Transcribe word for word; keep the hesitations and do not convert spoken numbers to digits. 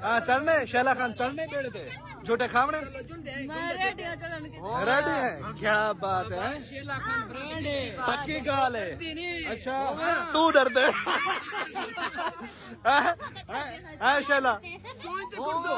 ہاں، چڑھنے، شیلا خان چڑھنے بیڑے تے؟ جھوٹے کھاونے؟ میں ریڈیو چلن کے ریڈی ہے؟ کیا بات ہے؟ شیلا خان برانڈ ہے۔ پکی ڳالھ ہے۔ اچھا، توں ݙردے؟ ہاں، ہاں، شیلا۔ چوئیں تے کر دو۔